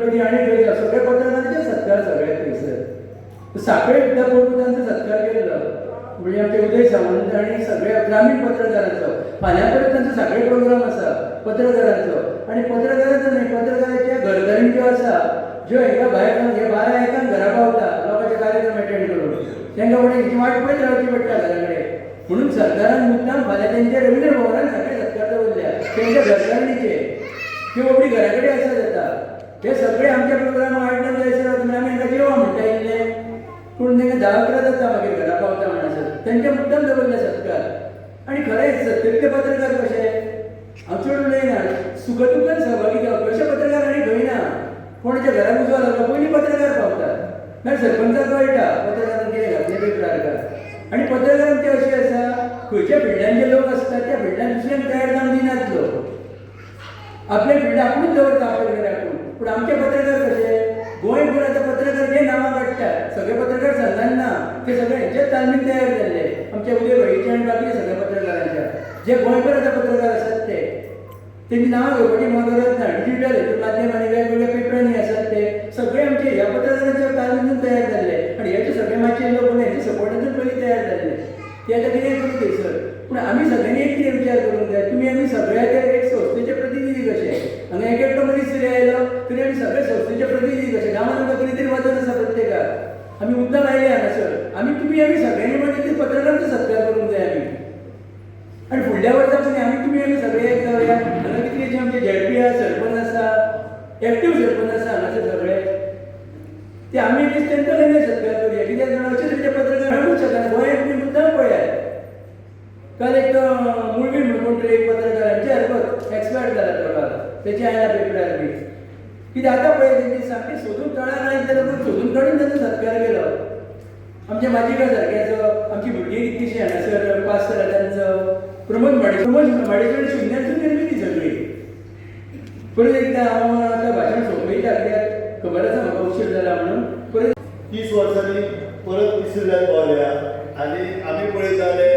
गणपती आनी खंय सगळे पत्रकारांचे सत्कार सगळ्यात थंयसर. साखळे सुद्दां पळोवन तांचो सत्कार केल्लो, म्हणजे आमचे उदय सावंत आनी सगळे ग्रामीण पत्रकारांचो. फाल्यां परत तांचो सगळे प्रोग्राम आसा पत्रकारांचो. आनी पत्रकारांचो न्हय, पत्रकाराच्या घरकारीण ज्यो आसा, ज्यो हेंकां भायर हे 12-1 घरा पावता लोकांचे कार्यक्रम एटेंड करून, तांकां फुडें हेची वाट पळयत रावची पडटा घरा कडेन. म्हणून सरकारान मुद्दाम फाल्यां तेंच्या रवींद्र भवनान सगळे सत्कार दवरल्या तेंच्या घरकारणीचे. त्यो बाबडी घरा कडेन आसा जाता, ते सगळे आमच्या प्रोग्रामाक आडनांव जायसर वता. आमी हांकां जेवा म्हणटा इल्लें, पूण तांकां 10-11 जाता मागीर घरा पावता म्हणसर. तेंच्या मुद्दाम दवरले सत्कार. आनी खरेंच सत्तरीतले पत्रकार कशे, हांव चड उलयना, सुखदुख्खान सहभागी जावपी अशे पत्रकार आनी खंय ना. कोणाच्या घराक उजो लागलो, पयलीं पत्रकार पावतात. मागीर सरपंचाक कळटा पत्रकारान कितें घातलें पेपरार काय. आनी पत्रकारांक ते अशें आसा, खंयच्या फिल्डान जे लोक आसतात त्या फिल्डान दुसऱ्यांक तयार जावंक दिनात लोक. आपले फिल्ड आपुणूच दवरता आपल्या कडेन आपूण. पूण आमचे पत्रकार कशे, गोंयभर आतां पत्रकार जे नांवां काडटात, सगळे पत्रकार संघान ना, ते सगळे हेंच्याच तालमीन तयार जाल्ले, आमच्या उदय भाईच्या आनी बाकी सगळ्या पत्रकारांच्या. जे गोंयभर आतां पत्रकार आसात ते, तेंची नांवां घेवपाची म्हाका गरज ना. डिजिटल हेतून माध्यम आनी वेगवेगळ्या पेपरांनी आसात ते सगळे आमचे ह्या पत्रकारांच्या तालमीन तयार जाल्ले. आनी हेचे सगळे मातशे लोक हेच्या सपोर्टातून पयलीं तयार जाल्ले. ते आतां कितें करूं थंयसर. पूण आमी सगळ्यांनी एक कितें विचार करूंक जाय, तुमी आमी सगळे ते एक संस्थेचे प्रतिनिधी कशे. हांगा एक एकटो मनीस जरी आयलो तरी आमी सगळे संस्थेचे प्रतिनिधी कशे. गांवांत आमकां कितें तरी वचत आसा प्रत्येकाक. आमी मुद्दाम आयले हांगासर. आमी तुमी आमी सगळ्यांनी म्हणजे पत्रकारांचो सत्कार करूंक जाय आमी. आनी फुडल्या वर्सा पसून आमी तुमी आमी सगळे एक जावया. हांगा कितलेशे आमचे झेडपी आसा, सरपंच आसा, एक्टीव सरपंच आसा हांगासर सगळे. ते आमी एटलीस्ट तेंकां केन्ना सत्कार करुया. कित्याक जाणा, अशे तरेचे पत्रकार मेळूंक शकना गोंयांत. तुमी मुद्दाम पळयात, काल एक मुळवी म्हणून कोण तरी एक पत्रकार आमच्या सारकोच एक्सपायर जाला तो काल, तेचे आयला पेपरार बी. कित्याक आतां पळय, तेंची सामकी सोदून तळागाळांतले लोक सोदून काडून तांचो सत्कार केलो. आमच्या माजिका सारक्याचो, आमची भुरगीं कितलीशीं हांगासर पास जाला तांचो, प्रमोद माडे, प्रमोद माडेकर शुन्यांतून निर्मिती सगळी. परत एकदां हांव आतां भाशण सोंपयता, कित्याक खबर आसा म्हाका उशीर जाला म्हणून. परत 30 वर्सांनी परत तिसऱ्याक पावल्या. आनी आमी पळयताले,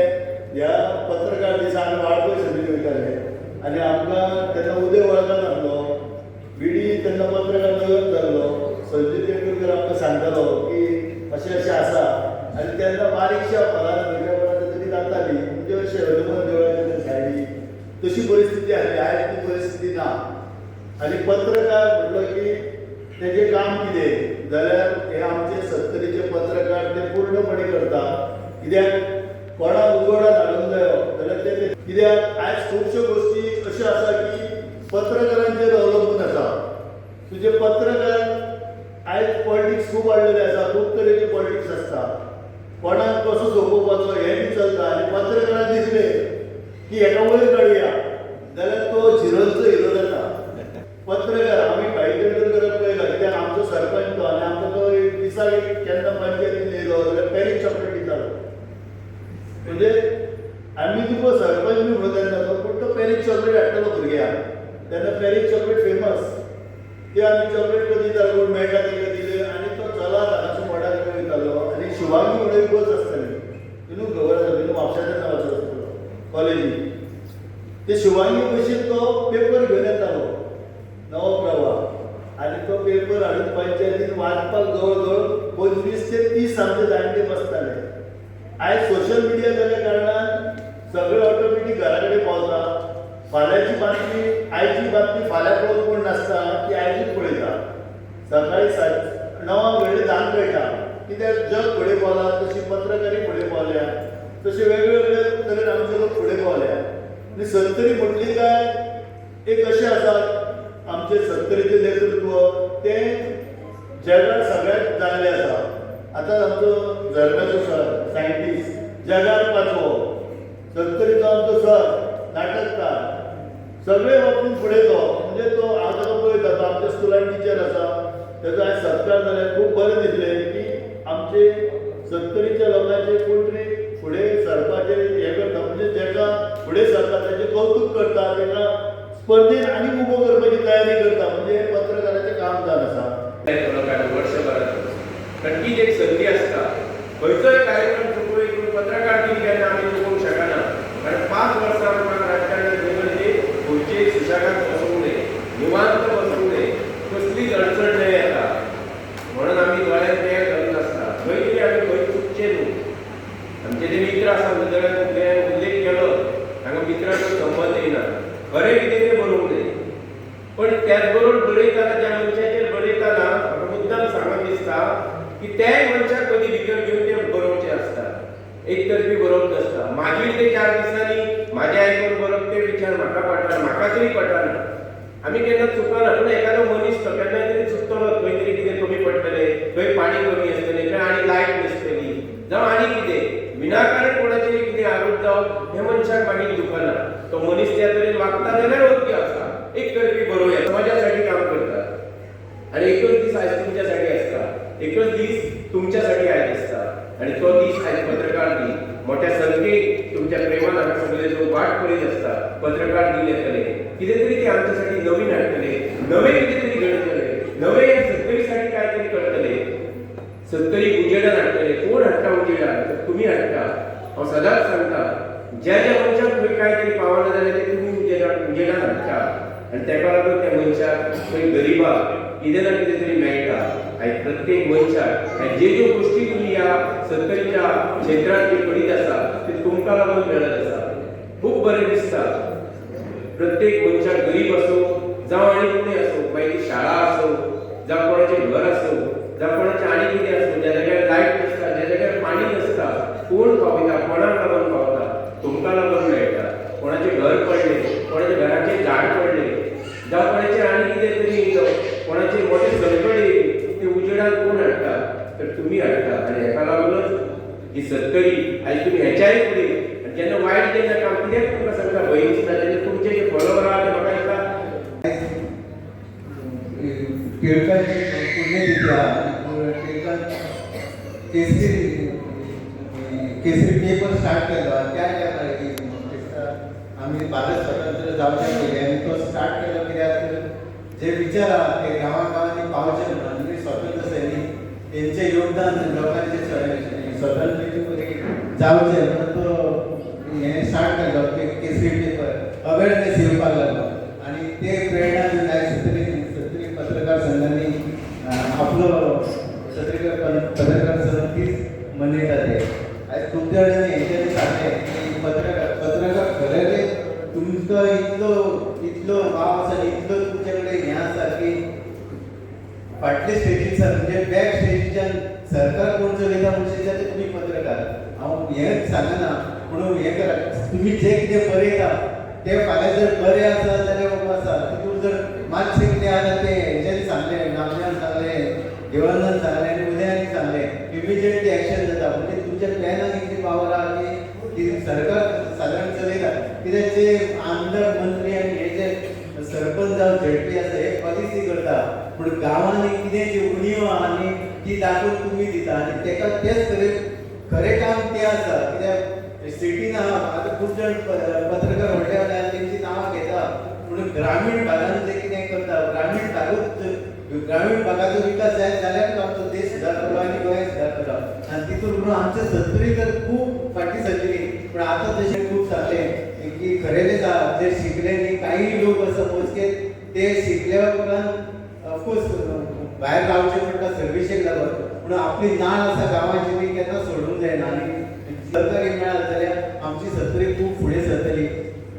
ह्या पत्रकार दिसा आमी वाळपय समिती वयताले आनी आमकां तेन्ना उदय वळखनासलो बिडी. तेन्ना पत्रकार नवीन जाल्लो. संजय तेंडुलकर आमकां सांगतालो की अशें अशें आसा. आनी तेन्ना बारीकश्या हॉलान खंयच्या कोणाच्या तरी जाताली, म्हणजे अशें हनुमान देवळाच्या सायडी. तशी परिस्थिती आसली, आयज ती परिस्थिती ना. आनी पत्रकार म्हटलो की तेजें काम कितें जाल्यार हे आमचे सत्तरीचे पत्रकार ते पूर्णपणे करता. कित्याक कोणाक उजवाडान हाडूंक जायो जाल्यार ते, कित्याक आयज खुबश्यो गोश्टी अश्यो आसा की पत्रकारांचेर अवलंबून आसा. तुजे पत्रकार, आयज पॉलिटिक्स खूब वाडलेले आसा, खूब तरेचे पॉलिटिक्स आसता, कोणाक कसो सोंपोवपाचो हें बी चलता. आनी पत्रकारांक दिसलें की हेका वयर काडुया जाल्यार तो झिरोचो हिरो जाता पत्रकार. आमी भाई तेंडुलकराक पळयला, कित्याक आमचो सरपंच तो आनी आमकां तो एक दिसाक एक केन्ना पंचायतीन येयलो जाल्यार पॅरीस चॉकलेट दितालो. म्हणजे आमी तुका सरपंच बी म्हणून तेन्ना तो, पूण तो पॅरीस चॉकलेट हाडटालो भुरग्यांक. तेन्ना पॅरीस चॉकलेट फेमस. ते आमी चॉकलेट कधी दितालो, कोण मेळटा तांकां दिले. आनी तो चलात हांगासून वडा कडेन वयतालो. आनी शिवांगी म्हणून एक बस आसताली, तिनू खबर आसा, तिनू म्हापश्या तेन्ना वचत आसतालो कॉलेजीक. ते शिवांगी बशीन तो पेपर घेवन येतालो, नवो प्रवाह. आनी तो पेपर हाडून पंचायतीन वाचपाक जवळ जवळ 25 ते 30 आमचे जाणटे बसताले. आयज सोशल मिडिया जाल्या कारणान सगळें ऑटोमॅटीक घरा कडेन पावता. फाल्यांची बातमी, आयची बातमी फाल्यां पळोवन कोण नासता, ती आयजूच पळयता. सकाळी 7, 9 घडले 10 कळटा. कित्याक जग फुडें पावला, तशी पत्रकारी फुडें पावल्या, तशे वेगवेगळे तरेन आमचे लोक फुडें पावल्या. आनी सत्तरी म्हटली काय एक अशें आसा, आमचे सत्तरीचें नेतृत्व तें जगार सगळ्यात जाल्लें आसा. आतां आमचो झर्म्याचो सर सायंटिस्ट जगार पांचवो, सत्तरीचो आमचो सर नाटककार, सगळे बाबतींत फुडें तो. म्हणजे तो, हांव ताका पळयता, तो आमच्या स्कुलान टिचर आसा. तेजो आयज सत्कार जाले, खूब बरें दिसलें की आमचे सत्तरीच्या लोकांचे कोण तरी फुडें सरपाचें हें करता. म्हणजे जेका फुडें सरता तेजें कौतूक करता, तेका स्पर्धेन आनीक उबो करपाची तयारी करता. म्हणजे हें पत्रकाराचें काम जावन आसा. येतलो वर्षभरात, कारण तीच एक संदी आसता. खंयचोय कार्यक्रम चुकून पूण पत्रकार दिन केन्ना आमी चुकोवंक शकना, कारण 5 वर्सां आमकां राजकारणात खंय तरी खुर्चेर सुशेगाद बसूंक न्हय, निवांत बसूंक न्हय, कसलीच अडचण. दिसता की ते मनशाक कधी भितर घेवन ते बरोवचें आसता, एक तर्फी बरोवप नासता. मागीर ते 4 दिसांनी म्हाजें आयकून बरोवप ते विचार म्हाका पडना, म्हाका तरी पडना. आमी केन्ना चुकना, पूण एखादो मनीस तो केन्ना तरी चुकतलो, खंय तरी कितें कमी पडटलें, खंय पाणी कमी आसतलें, खंय आनी लायट नासतली, जावं आनी कितें विनाकारण कोणाचेर कितें आरोप जावप हें मनशाक मागीर दुखना. तो मनीस त्या तरेन वागता जाल्यार ओके आसा. एक तर्फी बरोवया, समाजासाठी काम करतात आनी एकच दीस आयज तुमच्यासाठी आसता, एकच दीस तुमच्यासाठी आयज आसता आनी तो दीस आयज पत्रकार दीन. मोठ्या संख्येन तुमच्या प्रेमान हांगा सगळे लोक वाट पळयत आसता पत्रकार दीन येतले, कितें तरी ते आमच्यासाठी नवीन हाडटले, नवें कितें तरी घडयतले, नवें ह्या सत्तरीसाठी काय तरी करतले, सत्तरी उजेडान हाडटले. कोण हाडटा उजेडान? तर तुमी हाडटा. हांव सदांच सांगता, ज्या ज्या मनशाक खंय काय तरी पावना जाल्यार ते तुमी उजेडान हाडटा आनी तेका लागून त्या मनशाक खंय गरिबाक कितें ना कितें तरी मेळटा. आनी प्रत्येक मनशाक आनी जे ज्यो गोश्टी तुमी ह्या सत्तरीच्या क्षेत्रांत जे करीत आसा ते तुमकां लागून मेळत आसा. खूब बरें दिसता प्रत्येक मनशाक, गरीब आसूं जावं आनी कोणूय आसूं, मागीर ती शाळा आसूं जावं कोणाचें घर आसूं जावं कोणाचें आनी कितें आसूं, ज्या जाग्यार लायट नासता, ज्या जाग्यार पाणी नासता, कोण पावयता, कोणाक लागून पावता? तुमकां लागून मेळटा. कोणाचें घर पडलें, कोणाच्या घराचें झाड पडलें, जावं कोणाचें आनी कितें तरी येयलो, कोणाचें मोठें संकट येयलें, तें उजेडान कोण हाडटा? तर तुमी हाडटा. आनी हेका लागूनच ही सत्तरी आयज तुमी हेच्याय फुडें आनी जेन्ना वायट जेन्ना काम कित्याक तुमकां सांगता भंय दिसता, जेन्ना तुमचे जे फॉलोवर आहा ते म्हाका दिसता टिळकांची पुण्यतिथी आहा आनी टिळकान केसरी केसरी पेपर स्टार्ट केलो आनी त्या टायमार दिसता आमी भारत स्वतंत्र जावच्या पयलीं आनी तो स्टार्ट केलो कित्याक तर जे विचार आहा ते गांवां गांवांनी पावचे म्हणून आनी स्वतंत्र सैनीक तेंचें योगदान लोकांचे स्वतंत्र जावचें म्हणून तो हें स्टार्ट केलो केसरी पेपर, अवेरनेस येवपाक लागलो आनी ते प्रेरणा दिवन आयज सत्तरी सत्तरी पत्रकार संघांनी आपलो सत्तरी पत्रकार संघ तीच मनयता. ते आयज खूब जाणांनी हेंच्यांनी सांगलें की पत्रकार पत्रकार खरें ते तुमकां इतलो इतलो वाव आसा आनी इतलो तुमचे कडेन हें आसा की फाटले स्टेजीर म्हणजे बॅक स्टेजीच्यान सरकार कोण चलयता म्हणचे जाल्यार तुमी पत्रकार. हांव हें सांगना पूण हें करा, तुमी जें कितें बरयता तें फाल्यां जर बरें आसा जाल्यार आसा, तितून जर मातशें कितें आसा तें हेंच्यांनी सांगलें, नामण्यान सांगलें, देवानंदान सांगलें आनी उदयान सांगलें, इमिजिएटली एक्शन जाता. म्हणजे तुमच्या पेनाक इतली पावर आहा की सरकार सादारण चलयता. कित्याक जे आमदार मंत्री आनी हे जे सरपंच जावं झेडपी आसा हे पॉलिसी करता, पूण गांवांनी कितें जी उणीव आहा आनी ती दाखोवन तुमी दिता आनी तेका तेच तरेन खरें काम तें आसा. कित्याक सिटीन आहा आतां खूब जाण पत्रकार व्हडले व्हडले आहा तेंची नांवां घेता, पूण ग्रामीण भागान जे कितें करता, ग्रामीण भागूच ग्रामीण भागाचो विकास जायत जाल्यार आमचो देश सुदारतलो आनी गोंय सुदारतलो. आनी तितून म्हणून आमचे सत्तरी तर खूब फाटीं सरलेली, पूण आतां तशें खूब सांगलें की खरेलेच आहा जे शिकले न्ही काही लोक आसा मोजके ते शिकल्या उपरांत ऑफकोर्स भायर रावचें पडटा सर्विसेक लागून, पूण आपली नाळ आसा गांवाची ती केन्ना सोडूंक जायना आनी सरकारी मेळत जाल्यार आमची सत्तरी खूब फुडें सरतली.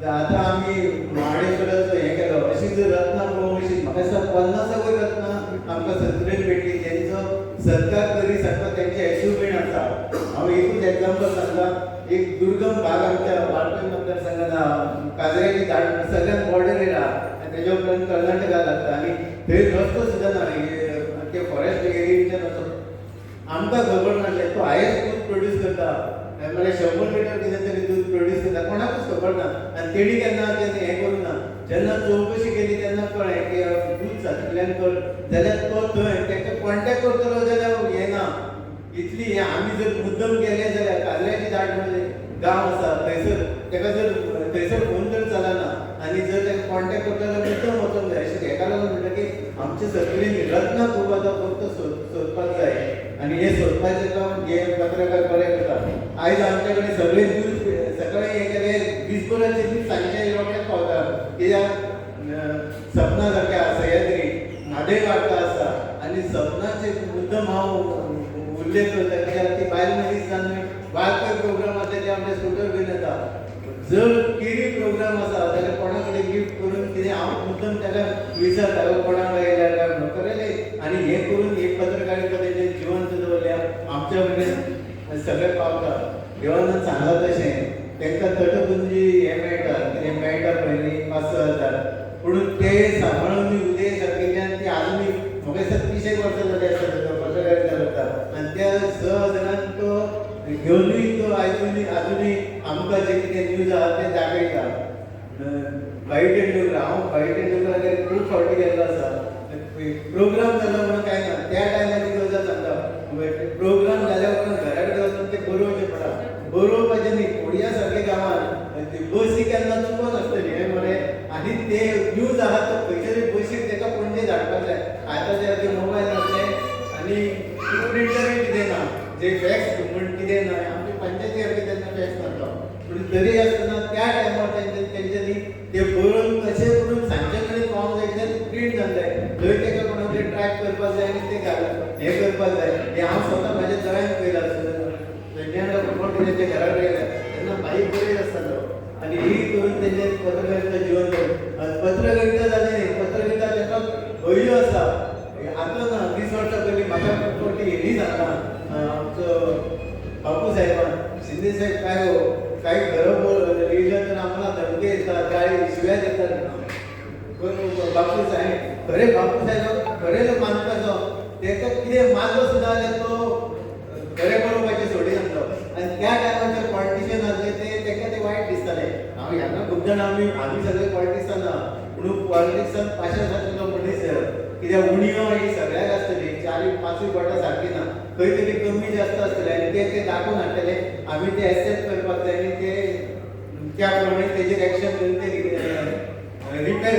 आतां आमी महाडेश्वराचो हें केलो, अशी जर रत्नां पळोवंक वचीत म्हाका दिसता 50 रत्नां आमकां सत्तरीन भेटली, जेंचो सत्कार करी सारको तेंचे एचिवमेंट आसा. हांव एकूच एग्जाम्पल सांगता, एक दुर्गम भाग आमच्या वाळपय मतदारसंघात आहा, काजऱ्याची धाड सगळ्यांत बॉर्डरीर आहा आनी तेज्या उपरांत कर्नाटका लागता आनी थंय रस्तो सुद्दां ना, ते फॉरेस्ट एरियेच्यान वचप आमकां खबर नासलें. तो हायस्ट दूद प्रोड्यूस करता, म्हळ्यार 100 लिटर कितें तरी दूद प्रोड्यूस करता, कोणाकूच खबर ना आनी तेणी केन्ना तेणी हें करूंक ना. जेन्ना चवकशी केली तेन्ना कळ्ळें की दूद सातूंतल्यान कर जाल्यार तो थंय तेका कॉन्टेक्ट करतलो जाल्यार हें ना इतली हें. आमी जर मुद्दम गेले जाल्यार काजऱ्याची दाट म्हणजे गांव आसा थंयसर तेका जर थंयसर फोन तर चलना आनी जर तेका कॉन्टेक्ट करता जाल्यार मुद्दम वचोंक जाय. अशें हेका लागून म्हणटा की आमचे सत्तरीन रत्नां खूब आतां फक्त सोदपाक जाय आनी हें सोदपाचें काम हे पत्रकार बरें करता. आयज आमचे कडेन सगळे न्यूज सकाळी हें केलें दिसभराचे न्यूज सांजचे रोखडेच पावता. कित्याक सपना सारकें आसा सह्याद्री म्हादय वार्ता आसा आनी सपनाचे मुद्दम हांव उल्लेख करता कित्याक ती बायल मनीस जावन वाळपय प्रोग्राम आसले ते आमच्या स्कुटर घेवन येता. जर केरी प्रोग्राम आसा जाल्यार कोणा कडेन गिफ्ट करून कितें हांव मुद्दम ताका विचारता कोणाक येयल्यार काय म्हणून खरें. आनी आनी हें करून एक पत्रकारिता तेंचे जिवंत दवरल्या आमच्या मेरेन सगळें पावता. देवान सांगलां तशें तांकां तटपुंजी हें मेळटा, कितें मेळटा पळय न्ही 5-6 हजार, पूण ते सांबाळून उदय सारकिल्ल्यान ती आजुनूय म्हाका दिसता 30 वर्सां जाली आसता पत्रकारिता करता आनी त्या 6 हजारान तो घेवनूय तो आजुनूय आजुनूय आमकां जे कितें न्यूज आहा ते दाखयता. भाई तेंडुलकर, हांव भाई तेंडुलकरागेर खूब फावटी गेल्लो आसा. प्रोग्राम जालो म्हणून कांय ना, त्या टायमार ती गजाल सांगता. प्रोग्राम जाल्या उपरांत घरा कडेन वचून ते बरोवचें पडटा. बरोवपाचें न्ही, कोडया सारके गांवांत ती बसी केन्ना चुकोन आसतली हें मरे, आनी ते न्यूज आहा तो खंयच्या तरी बसीक ताका पणजे धाडपाक जाय. आतां ते मोबायल नासले आनी प्रिंटरूय कितें ना, जे फॅक्स म्हण कितें ना, आमचे पंचायती सारके तेन्ना फॅक्स नासलो. पूण तरी आसतना त्या टायमार तेंच्यांनी ते बरोवन कशें करून सांजचे कडेन पावोंक जाय, कित्याक प्रिंट जावंक जाय, थंय ताका कोणाक तरी ट्रॅक करपाक जाय आनी ते घालप हें करपाक जाय. हें हांव स्वता म्हाज्या दोळ्यान पळयलां. तेन्ना कोण तेंच्या घरा कडेन गेल्या तेन्ना बाई बरें आसतालो आनी ही करून तेंचे पत्रकारिता जिवन दवरलें. पत्रकारिता जाली न्ही, पत्रकारिता ताका भंयूय आसा. आतां ना, 20 वर्सां पयलीं म्हाका खूब फावटी हेणी सांगलां आमचो बापू साहेबान, शिंदे साहेब काय हो काही खरं बोल लिहिलं तर आम्हाला धमके येतात, गाळी शिव्या देतात. पण बापू साहेब खरे, बापू साहेब खरें मानपाचो, ताका कितें मारलो सुद्दां जाल्यार तो खरें बरोवपाचें सोडिनासलो. आनी त्या टायमार जे पॉलिटिशियन आसले ते ताका ते वायट दिसताले. हांव ह्याका खूब जाणां आमी सगळे पॉलिटिक्सान ना, पूण पॉलिटिक्सान पाशार जातलो मनीस, कित्याक उणीव ही सगळ्याक आसतली, 4-5 बोटां सारकी ना, खंय तरी कमी जास्त आसतले आनी ते ते दाखोवन हाडटले. आमी ते एक्सेप्ट करपाक जाय आनी ते त्या प्रमाणे तेजेर एक्शन घेवन ते रिपेर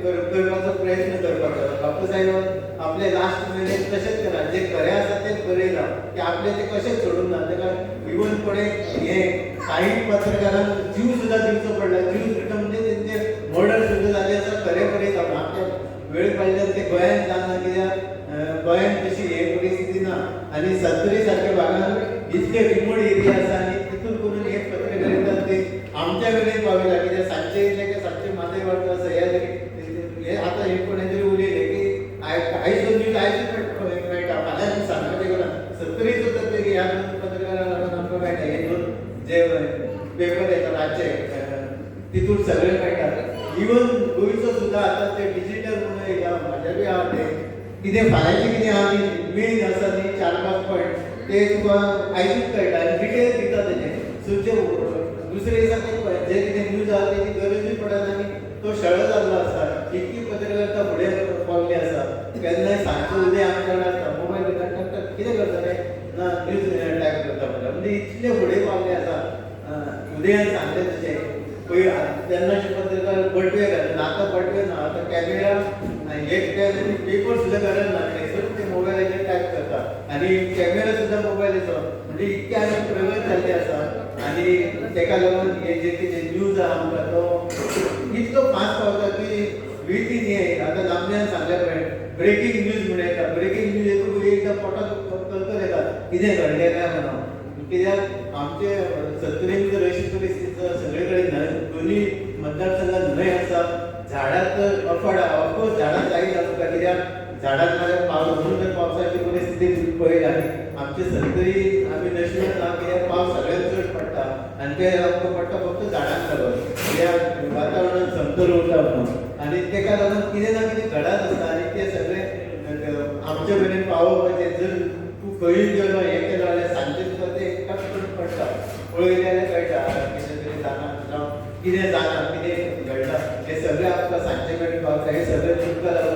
करपाचो प्रयत्न करपाक जाय. बापू साहेबान आपले लास्ट मेरेन तशेंच केलां, जे खरें आसा तेच बरयलां, की आपलें तें कशेंच सोडूंक ना. ताका इवन कोणें हें काही पत्रकारांक जीव सुद्दां दिवचो पडला, जीव सुद्दां म्हणजे तेंचे मर्डर सुद्दां जाल्ले आसा. खरें बरयता आमच्या वेळ पडल्यार ते गोंयांत जावना, कित्याक गोंयांत तशी हे परिस्थिती ना आनी सत्तरी सारक्या भागान इतले रिमोट एरिया आसा आनी तितून करून हे पत्रकारिता ते आमच्या कडेन पावयला. कित्याक सांजचे येयले काय सांजचे माथें वाडटा सह्याद्री हे आतां हे कोणें तरी उलयलें की आयजो न्यूज आयजूच मेळटा, फाल्यां सांगपाचें करा. सत्तरीचो तर ते ह्या दोन पत्रकारांक लागून आमकां मेळटा. हे दोन जे पेपर येता रातचे तितून सगळें मेळटा. इवन गोंयचो सुद्दां आतां ते डिजिटल म्हणून येयला, म्हाज्या बी आहा ते कितें फाल्यांचें कितें आहा न्ही मेन आसा न्ही 4-5 पॉयंट ते तुका आयजूच कळटा आनी डिटेल दिता तेजें. सो जे दुसरे दिसा ते जे कितें न्यूज आहा तेजी गरजूय पडना आनी तो शेळो जाल्लो आसा. इतकी पत्रकारिता फुडें पावल्ली आसा. केन्नाय सांजचो उदय आमच्या कडेन आसता, मोबायल घेता टक टक कितें करतले ना न्यूज टायप करता म्हणटा, म्हणजे इतले फुडें पावल्ले आसा. उदयान सांगलें तशें पळय तेन्नाचे पत्रकार बटवे घालून, आतां बटवे ना, आतां कॅमेरा एक पेपर सुद्दां गरज ना, थंयसर ते मोबायलाचेर टायप करता आनी कॅमेरा सुद्दां मोबायलाचो. म्हणजे इतके आमी प्रगत जाल्ले आसा आनी ताका लागून हे जे कितें न्यूज आहा आमकां तो इतलो फास्ट पावता की विथीन हे आतां नामण्यान सांगल्या प्रमाणे ब्रेकींग न्यूज म्हण येता. ब्रेकींग न्यूज येतकूच एकदां पोटाक कलकल येता कितें घडलें काय म्हणून. कित्याक आमचे सत्तरीन जर अशी परिस्थिती सगळे कडेन न्हंय दोनूय मतदारसंघात न्हंय आसा, झाडां तर अफाट आहा. ऑफकोर्स झाडां जायच आमकां, कित्याक झाडां नाल्यार पावस म्हणून तर पावसाची परिस्थिती पळयला आनी आमचे सत्तरी आमी नशिबान ना, कित्याक पावस सगळ्यांत चड पडटा आनी ते आमकां पडटा फक्त झाडांक लागून, कित्याक वातावरणान समतोल उरता म्हणून. आनी ताका लागून कितें ना कितें घडत आसता आनी ते सगळें आमचे मेरेन पावोवपाचें. जर तूं खंयूय गेलो हें केलो जाल्यार सांजचें तुका तें टक करून पडटा, पळयलें जाल्यार कळटा कितें तरी जालां जावं कितें जालां कितें घडलां, हें सगळें आमकां सांजचे मेरेन पावता. हें सगळें तुमकां लागून